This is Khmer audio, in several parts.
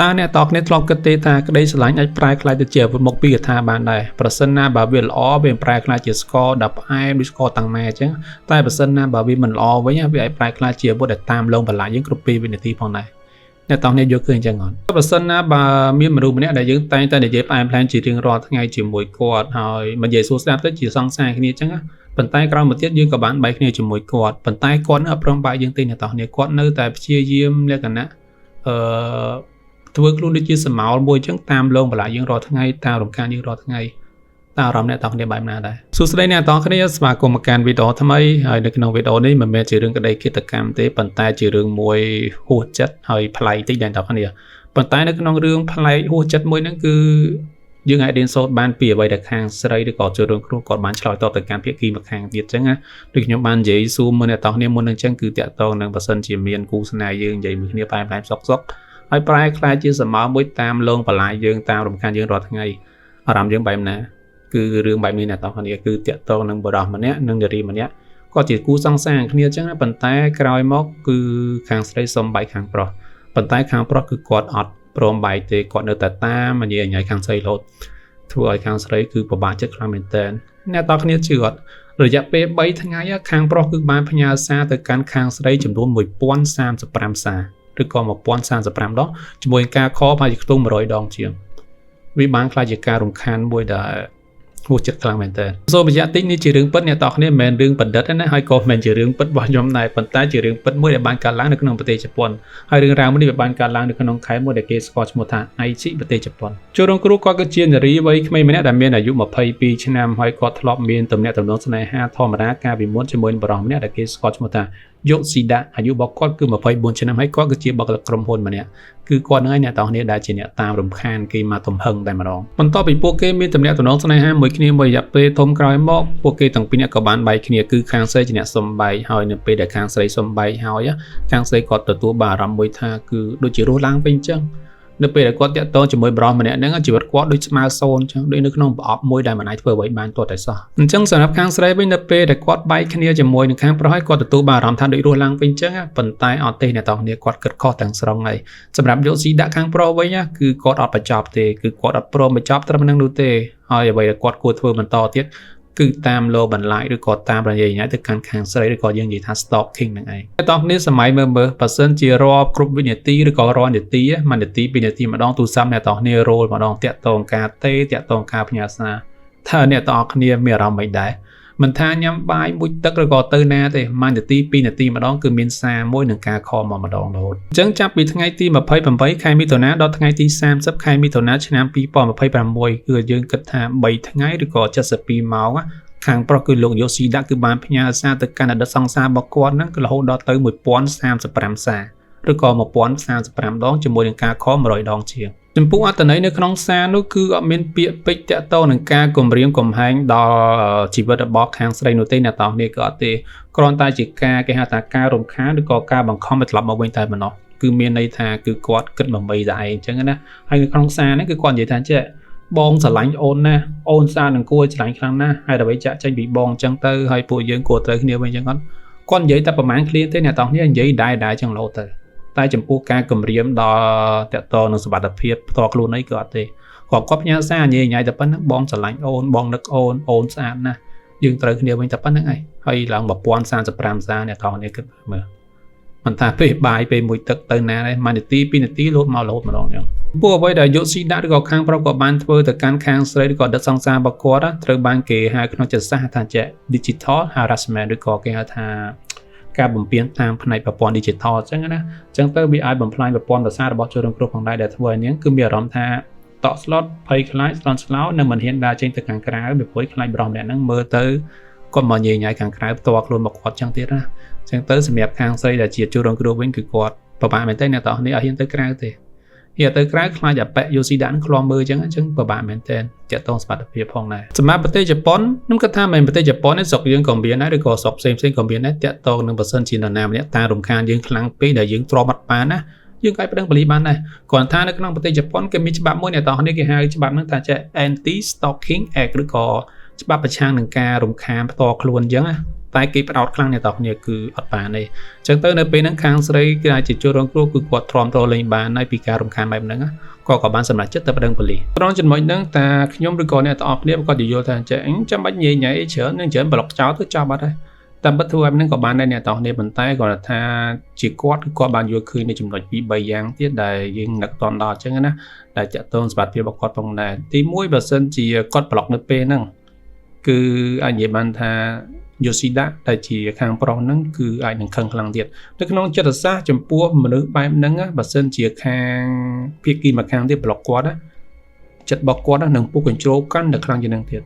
តើអ្នកតគ្នាធ្លាប់គិតទេថាក្តីស្រឡាញ់អាចប្រែក្លាយទៅជាអាវុធមកពីកថាបានដែរប្រសិនណាបើវាល្អវាប្រែក្លាយជាស្ករដែលផ្អែមដូចស្ករតាំងម៉ែអញ្ចឹងតែប្រសិនណាបើវាមិនល្អវិញវាអាចប្រែក្លាយជាអាវុធដែលតាមលងបន្លាចយើងគ្រប់ពេលវិនាទីផងដែរអ្នកតោះនេះយកឃើញអញ្ចឹងអត់ប្រសិនណាបើមានមនុស្សម្នាក់ដែលយើងតែងតែនិយាយផ្អែមផ្លែមជារៀងរាល់ថ្ងៃជាមួយគាត់ហើយមិននិយាយសួរស្ដាប់ទៅជាសង្សារគ្នាអញ្ចឹងណាប៉ុន្តែក្រោយមកទៀតយើងក៏បានបែកគ្នាជាមួយគាត់ប៉ុន្តែគាត់នៅអត់ព្រមបែកយើងទេអ្នកតោះនេះគាត់នៅតែព្យាយាមលក្ខណៈអឺធ្វើខ្លួនដូចជាសមោលមួយអញ្ចឹងតាមលងបន្លាចយើងរាល់ថ្ងៃតាមរំខានយើងរាល់ថ្ងៃតើអារម្មណ៍អ្នកតោះគ្នាបែបណាដែរសួស្តីអ្នកតោះគ្នាស្វាគមន៍មកកាន់វីដេអូថ្មីហើយនៅក្នុងវីដេអូនេះមិនមែនជារឿងក្តីឃាតកម្មទេប៉ុន្តែជារឿងមួយហួសចិត្តហើយប្លែកតិចដែរអ្នកតោះគ្នាប៉ុន្តែនៅក្នុងរឿងប្លែកហួសចិត្តមួយហ្នឹងគឺយើងអាចរៀនសូត្របានពីអ្វីដែលខាងស្រីឬក៏ជនរងគ្រោះគាត់បានឆ្លើយតបទៅកាន់ភាគីម្ខាងទៀតអញ្ចឹងណាដូចខ្ញុំបាននិយាយសួរមុនអ្នកតោះគ្នាមុននឹងអញ្ចឹងគឺតាក់ទងនឹងបើសិនជាមានគូស្នេហ៍យើងនិយាយមួយគ្នាផ្អែមផ្លែមសុកសុកហើយប្រែក្លាយជាសមោមួយតាមលងបន្លាយយើងតាមរំខានយើងរាល់ថ្ងៃអារម្មណ៍យើងបែបណាគឺរឿងបែបនេះអ្នកតោះគ្នាគឺតាក់ទងនឹងបុរសម្នាក់និងនារីម្នាក់គាត់ជាគូសង្សារគ្នាអញ្ចឹងណាប៉ុន្តែក្រោយមកគឺខាងស្រីសុំបែកខាងប្រុសប៉ុន្តែខាងប្រុសគឺគាត់អត់ព្រមបែកទេគាត់នៅតែតាមញ៉ៃញ៉ៃខាងស្រីរហូតធ្វើឲ្យខាងស្រីគឺពិបាកចិត្តខ្លាំងមែនតើអ្នកតោះគ្នាជឿអត់រយៈពេល3ថ្ងៃខាងប្រុសគឺបានផ្ញើសារទៅកាន់ខាងស្រីចំនួន1035សារឬក៏1035ដងជាមួយនឹងការ call ប្រហែលជាខ្ទង់100ដងជាងវាបានក្លាយជាការរំខានមួយដែលហួសចិត្តខ្លាំងមែនតើសូមបញ្ជាក់តិចនេះជារឿងពិតអ្នកតោះគ្នាមិនមែនរឿងបណ្ឌិតទេណាហើយក៏មិនមែនជារឿងពិតរបស់ខ្ញុំដែរប៉ុន្តែជារឿងពិតមួយដែលបានកើតឡើងនៅក្នុងប្រទេសជប៉ុនហើយរឿងរ៉ាវមួយនេះវាបានកើតឡើងនៅក្នុងខេត្តមួយដែលគេស្គាល់ឈ្មោះថា អៃជីប្រទេសជប៉ុនជនរងគ្រោះគាត់គឺជានារីវ័យក្មេងម្នាក់ដែលមានអាយុ22ឆ្នាំហើយគាត់ធ្លាប់មានទំនាក់ទំនងស្នេហាធម្មតាកាលពីមុនជាមួយនឹងបុរសម្នាក់ដែលគេស្គាល់ឈ្មោះថាយុស៊ីដាអាយុរបស់គាត់គឺ24ឆ្នាំហើយគាត់គឺជាបុគ្គលិកក្រុមហ៊ុនម្នាក់គឺគាត់នឹងឯងអ្នកទាំងគ្នាដែលជាអ្នកតាមរំខានគេមកទំហឹងតែម្ដងបន្ទាប់ពីពួកគេមានទំនាក់ទំនងស្នេហាមួយគ្នាមួយរយៈពេលធំក្រោយមកពួកគេទាំងពីរនាក់ក៏បានបែកគ្នាគឺខាងស្រីជាអ្នកសុំបែកហើយនៅពេលដែលខាងស្រីសុំបែកហើយខាងស្រីគាត់ទទួលបានអារម្មណ៍មួយថាគឺដូចជារស់ឡើងវិញអញ្ចឹងនៅពេលដែលគាត់តាក់ទងជាមួយប្រុសម្នាក់ហ្នឹងជីវិតគាត់ដូចស្មើសូន្យអញ្ចឹងដូចនៅក្នុងប្រអប់មួយដែលមិនអាចធ្វើអ្វីបានទាល់តែសោះអញ្ចឹងសម្រាប់ខាងស្រីវិញនៅពេលដែលគាត់បែកគ្នាជាមួយនឹងខាងប្រុសហើយគាត់ទទួលបានអារម្មណ៍ថាដូចរស់ឡើងវិញអញ្ចឹងប៉ុន្តែអត់ទេអ្នកទាំងគ្នាគាត់គិតខុសទាំងស្រុងហើយសម្រាប់យកស៊ីដាក់ខាងប្រុសវិញគឺគាត់អត់បញ្ចប់ទេគឺគាត់អត់ព្រមបញ្ចប់ត្រឹមនឹងនោះទេហើយអ្វីដែលគាត់គួរធ្វើបន្តទៀតគឺតាមលោបន្លាចឬក៏តាមរញ៉េរញ៉ៃទៅកាន់ខាងស្រីឬក៏យើងនិយាយថា stalking ហ្នឹងឯងតែតោះនេះសម័យមើលមើលបើសិនជារាប់គ្រប់វិនាទីឬក៏រាល់នាទីមួយនាទីពីរនាទីម្ដងទូរស័ព្ទអ្នកតោះនេះរោលម្ដងតាក់ទងការទេតាក់ទងការផ្ញើសារថាអ្នកតោះគ្នាមានអារម្មណ៍មិនដែរមិនថាញ៉ាំបាយមួយទឹកឬក៏ទៅណាទេមួយនាទីពីរនាទីម្ដងគឺមានសារមួយនឹងការ call មកម្ដងរហូតអញ្ចឹងចាប់ពីថ្ងៃទី28ខែមិថុនាដល់ថ្ងៃទី30ខែមិថុនាឆ្នាំ2026គឺយើងគិតថា3ថ្ងៃឬក៏72ម៉ោងខាងប្រុសគឺលោកយូស៊ីដាក់គឺបានផ្ញើសារទៅកាន់អតីតសង្សាររបស់គាត់ហ្នឹងគឺរហូតដល់ទៅ1035សារឬក៏1035ដងជាមួយនឹងការ call 100ដងជាងចំពោះអត្ថន័យនៅក្នុងសារនោះគឺអត់មានពាក្យពេចន៍តាក់ទងនឹងការគំរាមកំហែងដល់ជីវិតរបស់ខាងស្រីនោះទេអ្នកតោះនេះក៏អត់ទេគ្រាន់តែជាការគេហៅថាការរំខានឬក៏ការបង្ខំឲ្យត្រឡប់មកវិញតែប៉ុណ្ណោះគឺមានន័យថាគឺគាត់គិតមមីតែឯងអញ្ចឹងណាហើយនៅក្នុងសារនេះគឺគាត់និយាយថាចេះបងស្រឡាញ់អូនណាស់អូនសារនឹងគួរស្រឡាញ់ខ្លាំងណាស់ហើយដើម្បីចាក់ចេញពីបងអញ្ចឹងទៅហើយពួកយើងគួរត្រូវគ្នាវិញអញ្ចឹងគាត់គាត់និយាយតែប្រហែលឃ្លាទេអ្នកតោះនេះនិយាយដែរដែរអញ្ចឹងរហូតទៅតែចំពោះការគម្រាមដល់តកតនឹងសុវត្ថិភាពផ្ទាល់ខ្លួនអីក៏អត់ទេគាត់គាត់ផ្ញើសារនិយាយញ៉ៃតែប៉ុណ្្នឹងបងស្រឡាញ់អូនបងនឹកអូនអូនស្អាតណាស់យើងត្រូវគ្នាវិញតែប៉ុណ្្នឹងឯងហើយឡើង1035សារអ្នកតោះនេះគិតមើលមិនថាពេលបាយពេលមួយទឹកទៅណាដែរមួយនាទីពីរនាទីលោតមករហូតម្ដងអញ្ចឹងពួកអ្វីដែលយកស៊ីដាក់ឬក៏ខាងប្រុសក៏បានធ្វើទៅកាន់ខាងស្រីឬក៏ដិតសង្សាររបស់គាត់ត្រូវបានគេហៅក្នុងចិត្តសាស្ត្រថាជា digital harassment ឬក៏គេហៅថាការបំពេញតាមផ្នែកប្រព័ន្ធ digital អញ្ចឹងណាអញ្ចឹងទៅវាអាចបំផ្លាញប្រព័ន្ធប្រសាទរបស់ជនរងគ្រោះផងដែរដែលធ្វើឲ្យនាងគឺមានអារម្មណ៍ថាតក់ស្លុតភ័យខ្លាចស្លន់ស្លោនិងមិនហ៊ានដើរចេញទៅខាងក្រៅពីព្រោះខ្លាចប្រុសម្នាក់ហ្នឹងមើលទៅគាត់មកញ៉ៃញ៉ៃខាងក្រៅផ្ទាល់ខ្លួនមកគាត់ចឹងទៀតណាអញ្ចឹងទៅសម្រាប់ខាងស្រីដែលជាជនរងគ្រោះវិញគឺគាត់ពិបាកមែនទែនអ្នកទាំងអស់នេះអត់ហ៊ានទៅក្រៅទេហ៊ានទៅក្រៅខ្លាចអាប៉ែយូស៊ីដាក់នឹងឃ្លាំមើលចឹងអញ្ចឹងពិបាកមែនទែនតាក់ទងសុខភាពផងដែរសម្រាប់ប្រទេសជប៉ុនខ្ញុំគិតថាមិនប្រទេសជប៉ុនទេស្រុកយើងក៏មានដែរឬក៏ស្រុកផ្សេងផ្សេងក៏មានដែរតាក់ទងនឹងបើសិនជានរណាម្នាក់តាមរំខានយើងខ្លាំងពេកដែលយើងទ្រាំអត់បានណាយើងក៏អាចប្តឹងប៉ូលីសបានដែរគ្រាន់ថានៅក្នុងប្រទេសជប៉ុនគេមានច្បាប់មួយអ្នកទាំងអស់គ្នាគេហៅច្បាប់ហ្នឹងថាជា Anti Stalking Act ឬក៏ច្បាប់ប្រឆាំងនឹងការរំខានផ្ទាល់ខ្លួនអញ្ចឹងណា។ តែគេផ្ដោតខ្លាំងអ្នកទាំងគ្នាគឺអត់បានទេអញ្ចឹងទៅនៅពេលហ្នឹងខាងស្រីគឺអាចជាជនរងគ្រោះគឺគាត់ទ្រាំទ្រលេងបានហើយពីការរំខានបែបហ្នឹងគាត់ក៏បានសម្រេចចិត្តទៅប្តឹងប៉ូលីសត្រង់ចំណុចហ្នឹងតាខ្ញុំឬក៏អ្នកទាំងអស់គ្នាគាត់យល់ថាចេះចាំបាច់ញ៉ៃញ៉ៃច្រើននឹងច្រើនប្លុកចោលទៅចប់បាត់ហើយតាមពិតធ្វើបែបហ្នឹងក៏បានដែរអ្នកទាំងគ្នាប៉ុន្តែគាត់ថាជាគាត់គឺគាត់បានយល់ឃើញនៅចំណុច2 3យ៉ាងទៀតដែលយើងនឹកតន់ដល់អញ្ចឹងណាដែលតាក់ទងសុខភាពរបស់គាត់ផងដែរទី1បើសិនជាគាត់ប្លុកនៅពេលហ្នឹងគឺអាចនិយាយបានថាយូស៊ីដាដែលជាខាងប្រុសហ្នឹងគឺអាចនឹងខឹងខ្លាំងទៀតនៅក្នុងចិត្តសាស្ត្រចំពោះមនុស្សបែបហ្នឹងបើសិនជាខាងភាគីម្ខាងទៀតប្លុកគាត់ចិត្តរបស់គាត់នឹងពុះកញ្ជ្រោកាន់តែខ្លាំងជាងនឹងទៀត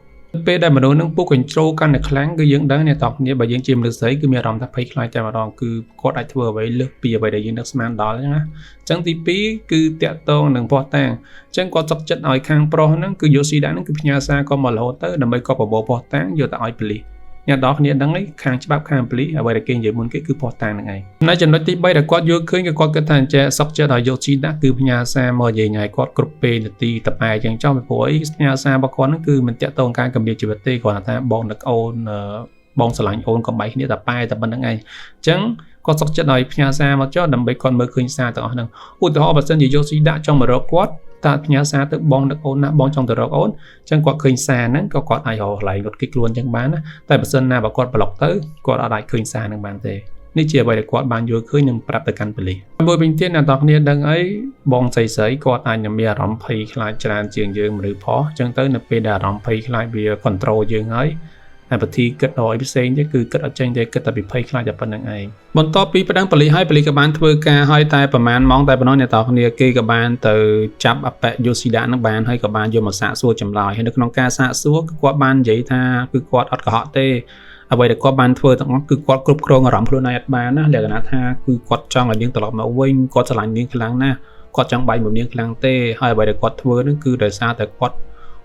ពេលដែលមនុស្សនឹងពុះកញ្ជ្រោកាន់តែខ្លាំងគឺយើងដឹងអ្នកតោះគ្នាបើយើងជាមនុស្សស្រីគឺមានអារម្មណ៍ថាភ័យខ្លាចតែម្ដងគឺគាត់អាចធ្វើអ្វីលើសពីអ្វីដែលយើងនឹកស្មានដល់អញ្ចឹងណាអញ្ចឹងទី2គឺតាក់ទងនឹងភស្តុតាងអញ្ចឹងគាត់សុខចិត្តឲ្យខាងប្រុសហ្នឹងគឺយូស៊ីដាហ្នឹងគឺផ្ញើសារគាត់មករហូតទៅដើម្បីគាត់ប្រមូលភស្តុតាងយកទៅឲ្យប៉ូលីសអ្នកនរគ្នាដឹងឯងខាងច្បាប់ខាងប៉ូលីសអ្វីដែលគេនិយាយមុនគេគឺភស្តុតាងហ្នឹងឯងនៅចំណុចទី3ដែលគាត់យល់ឃើញគឺគាត់គិតថាអញ្ចេះសុកចិត្តឲ្យយកជីដាក់គឺផ្ញើសារមកនិយាយញ៉ៃគាត់គ្រប់ពេលនាទីតប៉ែអញ្ចឹងចោះពីព្រោះអីផ្ញើសាររបស់គាត់ហ្នឹងគឺមិនតាក់ទងការកម្រិតជីវិតទេគ្រាន់តែថាបងនឹកអូនបងស្រឡាញ់អូនកំបីគ្នាតែប៉ែតែប៉ុណ្្នឹងឯងអញ្ចឹងគាត់សុកចិត្តឲ្យផ្ញើសារមកចុះដើម្បីគាត់មើលឃើញសារទាំងអស់ហ្នឹងឧទាហរណ៍បើសិនជាយកស៊ីដាក់ចង់មករកគាត់តើផ្ញើសារទៅបងនឹកអូនណាបងចង់ទៅរកអូនអញ្ចឹងគាត់ឃើញសារហ្នឹងក៏គាត់អាចរកកន្លែងរត់គេចខ្លួនអញ្ចឹងបានណាតែបើសិនណាបើគាត់ប្លុកទៅគាត់អត់អាចឃើញសារហ្នឹងបានទេនេះជាអ្វីដែលគាត់បានយល់ឃើញនិងប្រាប់ទៅកាន់ប៉ូលីសមួយវិញទៀតអ្នកនរគ្នាដឹងអីបងស្រីស្រីគាត់អាចនឹងមានអារម្មណ៍ភ័យខ្លាចច្រើនជាងយើងមនុស្សផងអញ្ចឹងទៅនៅពេលដែលអារម្មណ៍ភ័យខ្លាចវា control យើងហើយហើយវិធីគិតដល់អីផ្សេងទេគឺគិតអត់ចេញទេគិតតែពីភ័យខ្លាចតែប៉ុណ្្នឹងឯងបន្ទាប់ពីប្តឹងប៉ូលីសហើយប៉ូលីសក៏បានធ្វើការឲ្យតែប្រហែលម៉ោងតែប៉ុណ្ណោះអ្នកនរគ្នាគេក៏បានទៅចាប់អបយូស៊ីដានឹងបានហើយក៏បានយកមកសាកសួរចម្លើយហើយនៅក្នុងការសាកសួរគឺគាត់បាននិយាយថាគឺគាត់អត់កុហកទេអ្វីដែលគាត់បានធ្វើទាំងអស់គឺគាត់គ្រប់គ្រងអារម្មណ៍ខ្លួនឯងអត់បានណាលក្ខណៈថាគឺគាត់ចង់ឲ្យនាងត្រឡប់មកវិញគាត់ស្រឡាញ់នាងខ្លាំងណាស់គាត់ចង់បែកមួយនាងខ្លាំងទេហើយអ្វីដែលគាត់ធ្វើនឹងគឺដោយសារតែគាត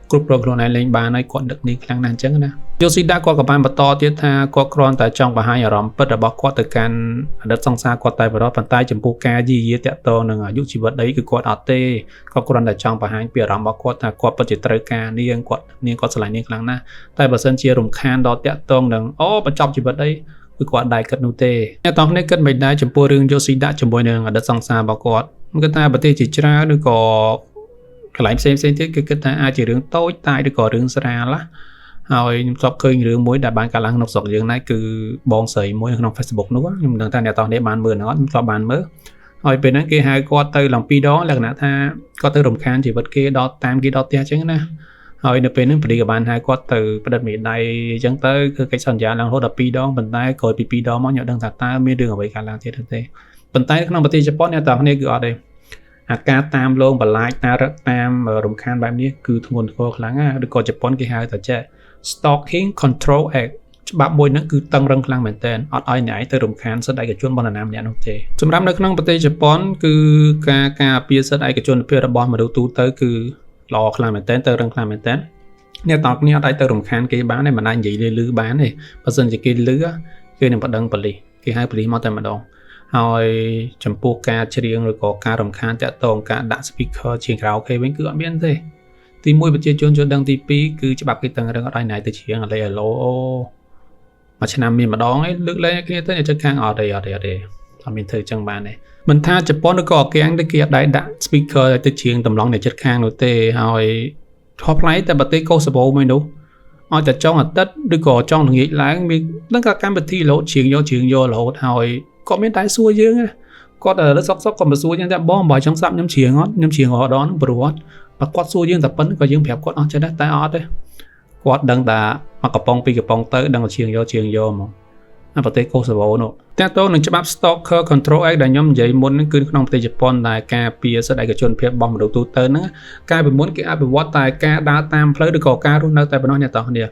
់គ្រប់គ្រងខ្លួនឯងលេងបានហើយគាត់ដឹកនាងខ្លាំងណាស់អញ្ចឹងណាយូស៊ីដាគាត់ក៏បានបន្តទៀតថាគាត់គ្រាន់តែចង់បង្ហាញអារម្មណ៍ពិតរបស់គាត់ទៅកាន់អតីតសង្សារគាត់តែប៉ុណ្ណោះប៉ុន្តែចំពោះការយីយាតាក់ទងនឹងអាយុជីវិតអីគឺគាត់អត់ទេគាត់គ្រាន់តែចង់បង្ហាញពីអារម្មណ៍របស់គាត់ថាគាត់ពិតជាត្រូវការនាងគាត់នាងគាត់ស្រឡាញ់នាងខ្លាំងណាស់តែបើសិនជារំខានដល់តាក់ទងនឹងអូបញ្ចប់ជីវិតអីគឺគាត់ដែរគិតនោះទេអ្នកទាំងគ្នាគិតមិនដែរចំពោះរឿងយូស៊ីដាជាមួយនឹងអតីតសង្សាររបស់គាត់គាត់ថាប្រទេសជាច្រើនឬក៏កន្លែងផ្សេងផ្សេងទៀតគឺគិតថាអាចជារឿងតូចតាចឬក៏រឿងស្រាលណាហើយខ្ញុំធ្លាប់ឃើញរឿងមួយដែលបានកើតឡើងក្នុងស្រុកយើងដែរគឺបងស្រីមួយនៅក្នុង Facebook នោះខ្ញុំមិនដឹងថាអ្នកទាំងនេះបានមើលអត់ខ្ញុំធ្លាប់បានមើលហើយពេលហ្នឹងគេហៅគាត់ទៅឡើងពីរដងលក្ខណៈថាគាត់ទៅរំខានជីវិតគេដល់តាមគេដល់ផ្ទះអញ្ចឹងណាហើយនៅពេលហ្នឹងប៉ូលីសក៏បានហៅគាត់ទៅផ្តិតមេដៃអញ្ចឹងទៅគឺកិច្ចសន្យាឡើងរហូតដល់2ដងប៉ុន្តែក្រោយពី2ដងមកខ្ញុំដឹងថាតើមានរឿងអ្វីកើតឡើងទៀតទេប៉ុន្តែក្នុងប្រទេសជប៉ុនអ្នកទាំងគ្នាគឺអត់ទេអាការតាមលងបន្លាចតាមរឹកតាមរំខានបែបនេះគឺធ្ងន់ធ្ងរខ្លាំងណាឬក៏ជប៉ុនគេហៅថាចេះ Stalking Control Act ច្បាប់មួយហ្នឹងគឺតឹងរឹងខ្លាំងមែនទែនអត់ឲ្យអ្នកឯងទៅរំខានសិទ្ធិឯកជនរបស់នរណាម្នាក់នោះទេសម្រាប់នៅក្នុងប្រទេសជប៉ុនគឺការការពារសិទ្ធិឯកជនភាពរបស់មនុស្សទូទៅគឺល្អខ្លាំងមែនទែនទៅរឹងខ្លាំងមែនទែនអ្នកតោគ្នាអត់អាចទៅរំខានគេបានទេមិនអាចនិយាយលឺបានទេបើសិនជាគេលឺគេនឹងប្តឹងប៉ូលីសគេហៅប៉ូលីសមកតែម្ដងហើយចំពោះការច្រៀងឬក៏ការរំខានតាក់ទងការដាក់ speaker ជាងក្រៅគេវិញគឺអត់មានទេទី1ប្រជាជនយល់ដឹងទី2គឺច្បាប់គេតឹងរឹងអត់ឲ្យណៃទៅច្រៀងអាឡេអាឡូអូមួយឆ្នាំមានម្ដងឯងលើកលែងគ្នាទៅចិត្តខាងអត់ទេអត់ទេអត់ទេអត់មានធ្វើចឹងបានទេមិនថាជប៉ុនឬក៏អាកាំងទេគេអត់ដែរដាក់ speaker ឲ្យទៅច្រៀងតម្លង់នៅចិត្តខាងនោះទេហើយខុសប្លែកតែប្រទេសកូសាវ៉ូមួយនោះឲ្យតែចុងអាទិត្យឬក៏ចុងល្ងាចឡើងមាននឹងក៏កម្មវិធីរហូតច្រៀងយកច្រៀងយករហូតហើយគាត់មានតែសួរយើងណាគាត់លើសុកសុកគាត់មកសួរយើងថាបងបើចង់ស្ដាប់ខ្ញុំច្រៀងអត់ខ្ញុំច្រៀងរហូតដល់ហ្នឹងព្រោះអត់បើគាត់សួរយើងតែប៉ុណ្្នឹងក៏យើងប្រាប់គាត់អស់ចិត្តដែរតែអត់ទេគាត់ដឹងតែមកកំប៉ុងពីរកំប៉ុងទៅដឹងតែច្រៀងយកច្រៀងយកហ្មងអាប្រទេសកូសាវ៉ូនោះតើតើនឹងច្បាប់ Stalker Control Act ដែលខ្ញុំនិយាយមុនហ្នឹងគឺក្នុងប្រទេសជប៉ុនដែលការពារសិទ្ធិឯកជនភាពរបស់មនុស្សទូទៅហ្នឹងកាលពីមុនគេអភិវឌ្ឍតែការដើរតាមផ្លូវឬក៏ការរស់នៅតែប៉ុណ្ណោះអ្នកទាំងគ្នា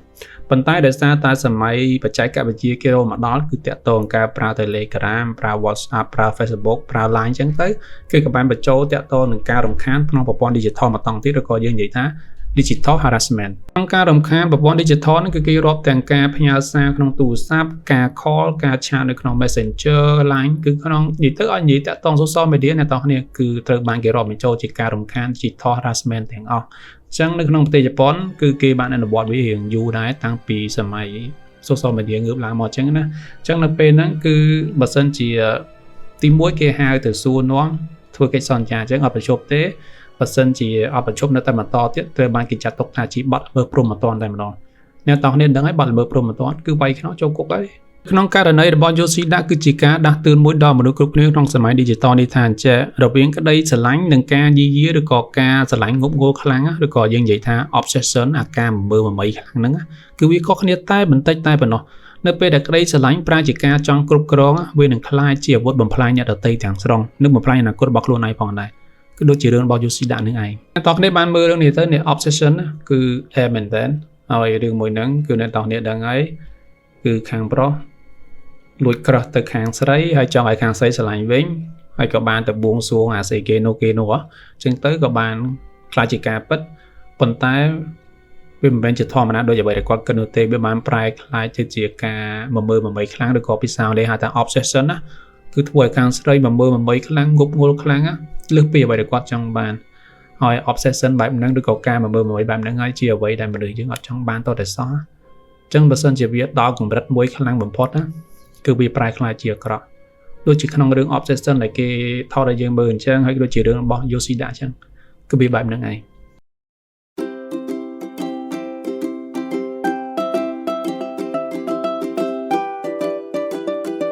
ប៉ុន្តែដោយសារតែសម័យបច្ចេកវិទ្យាគេរកមកដល់គឺតាក់ទងការប្រើ Telegram ប្រើ WhatsApp ប្រើ Facebook ប្រើ Line អញ្ចឹងទៅគេក៏បានបញ្ចូលតាក់ទងនឹងការរំខានក្នុងប្រព័ន្ធ digital មកតង់ទៀតឬក៏យើងនិយាយថា digital harassment ក្នុងការរំខានប្រព័ន្ធ digital ហ្នឹងគឺគេរាប់ទាំងការផ្ញើសារក្នុងទូរស័ព្ទការ call ការ chat នៅក្នុង Messenger Line គឺក្នុងនិយាយទៅឲ្យនិយាយតាក់ទង social media អ្នកទាំងគ្នាគឺត្រូវបានគេរាប់បញ្ចូលជាការរំខាន digital harassment ទាំងអស់អញ្ចឹងនៅក្នុងប្រទេសជប៉ុនគឺគេបានអនុវត្តវារៀងយូរដែរតាំងពីសម័យ social media ងើបឡើងមកអញ្ចឹងណាអញ្ចឹងនៅពេលហ្នឹងគឺបើសិនជាទីមួយគេហៅទៅសួរនាំធ្វើកិច្ចសន្យាអញ្ចឹងអត់ប្រជប់ទេបើសិនជាអត់ប្រជប់នៅតែបន្តទៀតត្រូវបានគេចាត់ទុកថាជាបទល្មើសព្រហ្មទណ្ឌតែម្ដងអ្នកទាំងគ្នាដឹងហើយបទល្មើសព្រហ្មទណ្ឌគឺវាយខ្នោះចូលគុកហើយក្នុងករណីរបស់ Yoshida គឺជាការដាស់តឿនមួយដល់មនុស្សគ្រប់គ្នាក្នុងសម័យ digital នេះថាអញ្ចេះរវាងក្តីស្រឡាញ់និងការយាយីឬក៏ការស្រឡាញ់ងប់ងល់ខ្លាំងឬក៏យើងនិយាយថា obsession អាការមើមមីខ្លាំងហ្នឹងគឺវាខុសគ្នាតែបន្តិចតែប៉ុណ្ណោះនៅពេលដែលក្តីស្រឡាញ់ប្រើជាការចង់គ្រប់គ្រងវានឹងក្លាយជាអាវុធបំផ្លាញអ្នកដទៃទាំងស្រុងនិងបំផ្លាញអនាគតរបស់ខ្លួនឯងផងដែរគឺដូចជារឿងរបស់ Yoshida នឹងឯងតោះគ្នាបានមើលរឿងនេះទៅនេះ obsession គឺអែមែនតើហើយរឿងមួយហ្នឹងគឺអ្នកតោះគ្នាដឹងហើយគឺខាងប្រុសលួច crush ទៅខាងស្រីហើយចង់ឲ្យខាងស្រីស្រឡាញ់វិញហើយក៏បានទៅបួងសួងអាស្អីគេនោះគេនោះអញ្ចឹងទៅក៏បានក្លាយជាការពិតប៉ុន្តែវាមិនមែនជាធម្មតាដូចអ្វីដែលគាត់គិតនោះទេវាបានប្រែក្លាយទៅជាការមមើមមីខ្លាំងឬក៏ភាសាអង់គ្លេសហៅថា obsession ណាគឺធ្វើឲ្យខាងស្រីមមើមមីខ្លាំងងប់ងល់ខ្លាំងណាលើសពីអ្វីដែលគាត់ចង់បានហើយ obsession បែបហ្នឹងឬក៏ការមមើមមីបែបហ្នឹងហើយជាអ្វីដែលមនុស្សយើងអត់ចង់បានតតែសោះអញ្ចឹងបើសិនជាវាដល់កម្រិតមួយខ្លាំងបំផុតណាគឺវាប្រែក្លាយជាអាក្រក់ដូចជាក្នុងរឿង obsession ដែលគេថតឲ្យយើងមើលអញ្ចឹងហើយដូចជារឿងរបស់ Yoshida អញ្ចឹងគឺវាបែបហ្នឹងឯង។